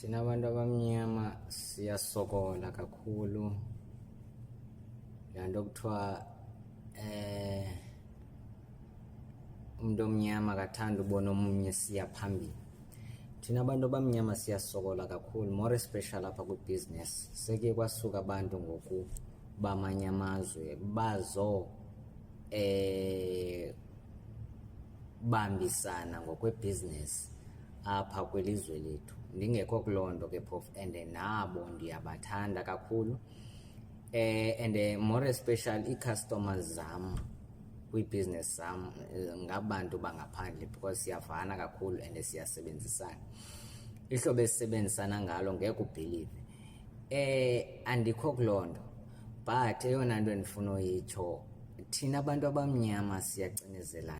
Thina abantu abamnyama siyasokola kakhulu. Laa nto kuthiwa umntu omnyama akathandi ubona omnye esiya phambili. Thina bantu abamnyama siyasokola kakhulu, more especially apha kwibhizinesi. Sekuye kwasuka abantu ngoku bamanye amazwe bazo bambisana ngokwebhizinesi apha kwilizwe lethu. Ndingekho kuloo nto ke phofu, and nabo ndiyabathanda kakhulu. And more especially ii-customers zam kwiibhizinesi zam ngabantu bangaphandle because siyavana kakhulu and siyasebenzisana. Ihlobo esisebenzisana ngalo ngeke ubhilive. Andikho kuloo nto, but eyona nto endifuna uyitsho, thina bantu abamnyama siyacinezelana.